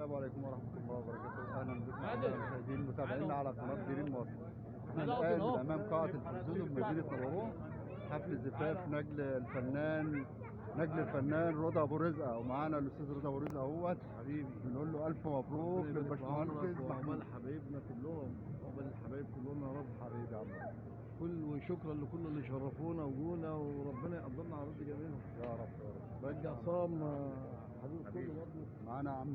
السلام عليكم ورحمة الله وبركاته. أهلا بكم أعزائي المشاهدين متابعينا على قناة ديرين مصر. احنا الآن أمام قاعة الفرزون بمدينة نبروه، حفل زفاف نجل الفنان رضا أبو رزقة، ومعانا الأستاذ رضا أبو رزقة أهوت حبيبي. بنقول له ألف مبروك للباشمهندس وعقبال حبايبنا كلهم، عقبال الحبايب كلهم يا رب. حبيبي يا عم، كل وشكرا لكل اللي شرفونا وجونا، وربنا يقدرنا على رد جميلهم يا رب يا رب. رجع عصام حبيب كله برضه. معانا عم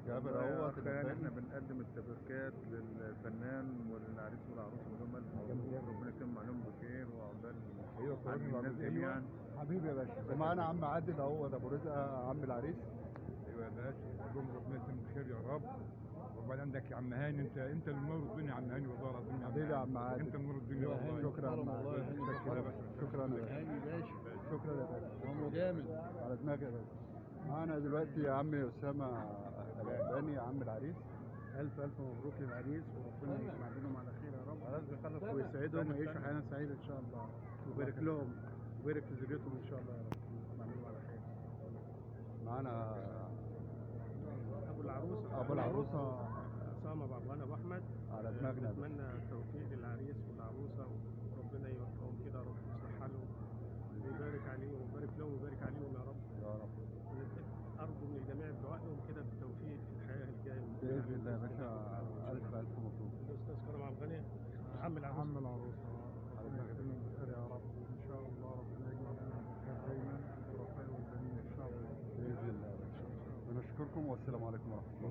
جابر اهوت. احنا بنقدم التبركات للفنان وللعريس والعروس، ولهم الف مبروك، ربنا يتم عليهم بخير وعقبال الناس جميعا. حبيبي يا باشا. ومعانا عم عادل اهوت ابو رزقه عم العريس. ايوه يا باشا، ربنا يتم بخير يا رب. وبعد عندك يا عم هاني، انت اللي منور الدنيا يا عم هاني والله العظيم. حبيبي يا عم عادل، انت منور الدنيا والله. شكرا يا عم عادل، شكرا يا هاني باشا، شكرا يا باشا، عمره جامد على دماغي يا باشا. معانا دلوقتي يا عم اسامة العباني عم العريس. الف الف مبروك للعريس، وربنا يجمع بينهم على خير يا رب، ويسعدهم ويعيشوا حياة سعيدة ان شاء الله، ويبارك لهم ويبارك في ذريتهم ان شاء الله يا رب، يجمع بينهم على خير. معانا ابو العروسة عصام ابو عبد ابو احمد على دماغنا. اتمنى التوفيق للعريس والعروسه، وربنا يوفقهم كده يا رب، ويصلح حالهم ويبارك عليهم ويبارك لهم ويبارك عليهم يا رب يا رب. ارجو من الجميع الدعاء لهم كده بالتوفيق في الحياة الجاية باذن الله يا باشا. الف الف مبروك. الاستاذ كرم عبد الغني عم العروسة. عم العروسة ربنا يتمم بخير يا رب، وان شاء الله ربنا يجمع بينهم بخير دايما بالرفاه والبنين ان شاء الله باذن الله يا باشا. بنشكركم والسلام عليكم ورحمة الله.